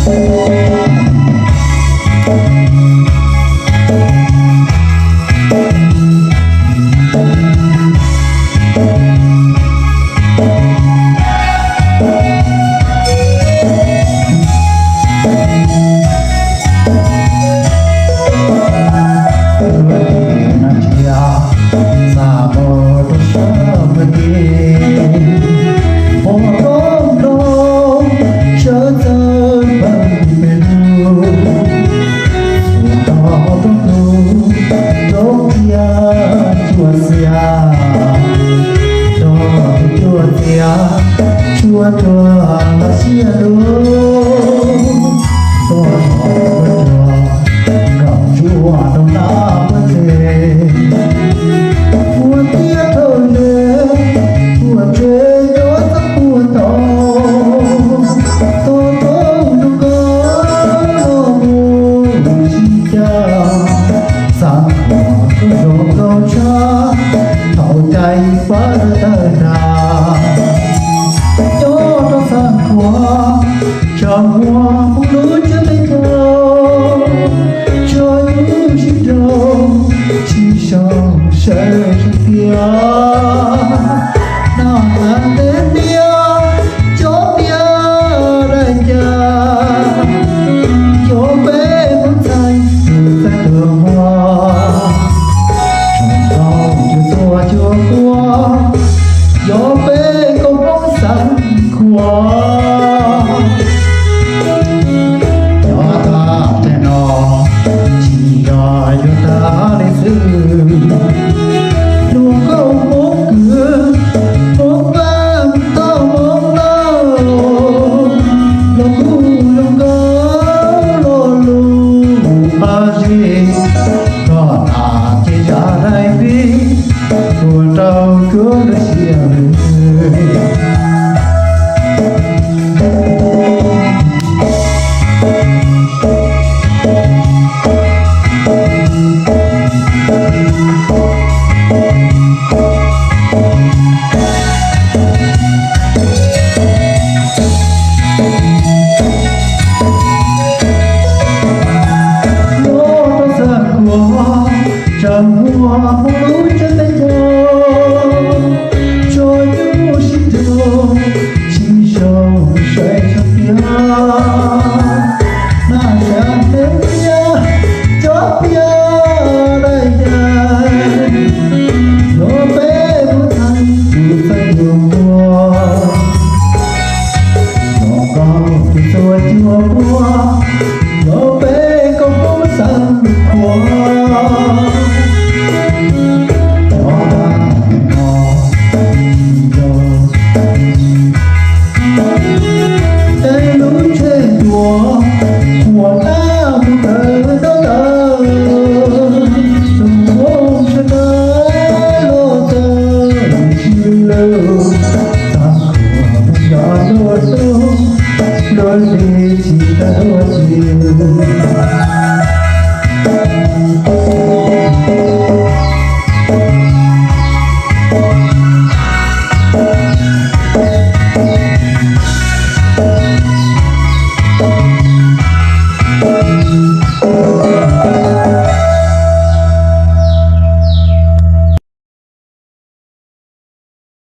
Txaj muag rau sab npawg kev, pom roob nrog sawv txawv pawg pes lug, xyuas nrog roob ntug roob tiaj cuaj xiab, nrog tus cuaj xiab tshuab rua los siab lug, tuaj zov tuaj cuag nkaum ntsuab rau nram puag tsev. Puag tiaj dhau ze, puag tsev cov txaj puag tau, tos rau zoo nkauj los mus sib cag. Xav khuam tuaj zoo nkauj tshaj, thaum cai pab lawv tawg nrag. Nyob rau xav khuam, tsam muag hmoob lub tsiab peb caug, tsuas yug sib nraus, tsis sau sawv tsees tiag. Noj tas ntev tiag, cov tiaj dai cas, cov peb hmoob txhais tus txhais tuag muag, tsoom nkauj cua txua cua kua, cov peb koob hmoob xav khuam. Cov tag teg no tsis yog yuav tag li xwb. Hluas nkauj hmoob kwv, hmoob vaj tau hmoob lawm, los kuj zoo nkauj lo lus qab zib, koj tas ces tsa dai pib, ua rau kuv lub siab lwj. Los rau xav khuam, tsam muag hmoob lub tsiab peb caug, tsuas yug sib nraus, tsis sau sawv tsees tiag. Noj tas ntev tiag, cov tiaj dai cas, cov peb hmoob txhais tus txhais tuag muag, tsoom nkauj cua txua cua kua, cov peb koob hmoob xav khuam. Cov tag teg no tsis yog caij lub tsheb tuaj, khuam nab mus tawm nrab tawm, tsoom hmoob sawv daws los txawj tsis lwj, xav khuam mus yos luag tub, luag li tsis tau luag tsis.